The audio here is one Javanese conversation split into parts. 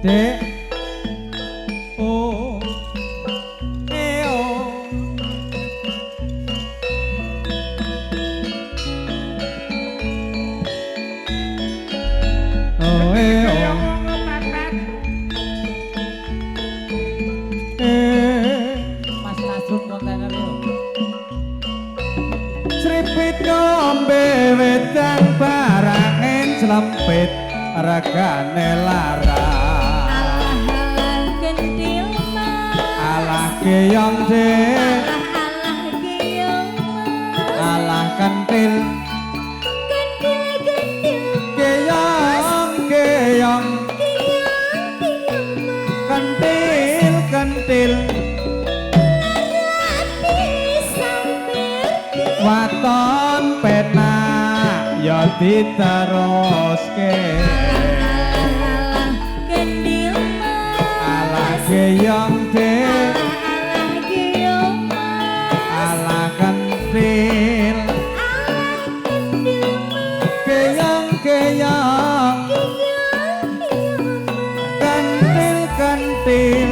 Dek. Oh. Eo. Oh, eo. Eh. Mas Nasrun kontainer yo. Sripit ngombe wedang barangin slempit regane larang. Alah alah kendil mas. Alah geyong dek, Alah alah geyong mas. Alah kentil, Kendil kendil geyong geyong, geyong geyong mas. Kentil kentil, Ati sampir waton penak ya diteruske. Alah alah kendil mas. Alah geyong dek, Alah alah geyong mas. Alah kentil, Alah kendil mas. Geyong geyong. Geyong geyong mas. Kentil kentil,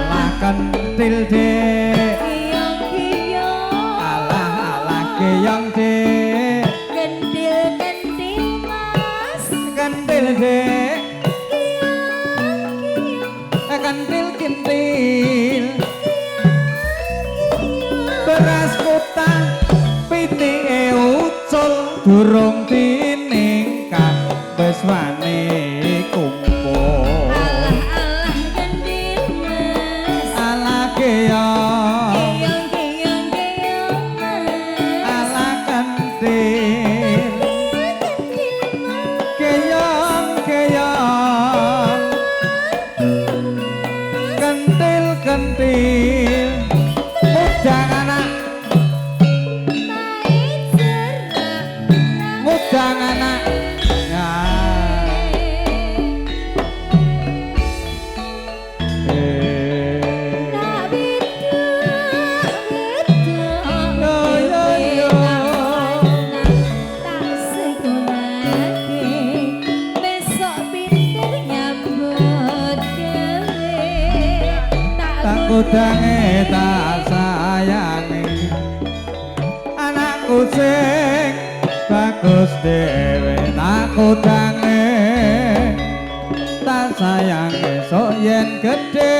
alah kentil dek, alah alah geyong dek, kentil dek, kentil kentil, beras kutah pitike ucul durung diningkah wis wani kumpul. Alah geyong, alah kentil, geyong geyong, kentil kentil, mudang anak, mudang anak ya. Eh. Yo yo yo. Tak sekolahke besok pinter nyambut gawe Tak kudange tak sayangi anakku sing bagus dhewe, tak kudange tak sayangi sok yen gedhe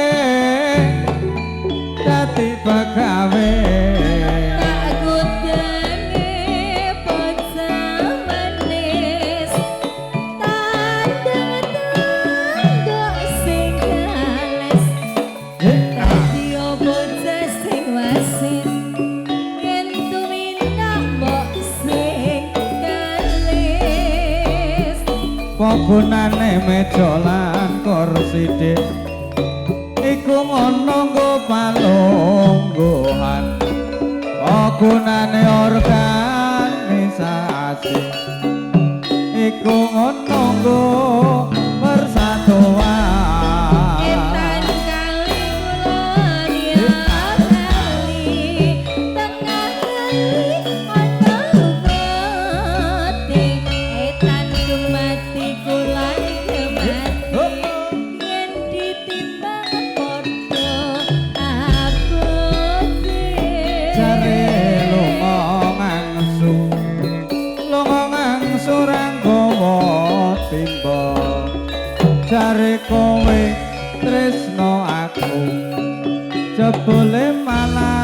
dadi pegawe. Tak kudange bocah manis tandang tanduk sing gales dadi bocah sing wasis yen tumindak mbok sing kalis. Pagunane meja lan kursi dik iku ngono nggo palungguhan, pagunane organisasi iku ngono nggo persatuan. Etan kali kulon ya kali tengah kali ana gote etan gemati kulon gemati yen ditimbang padha abote. Jare lunga ngangsu, lunga ngangsu ra nggawa timba, jare kowe tresno aku jebule malah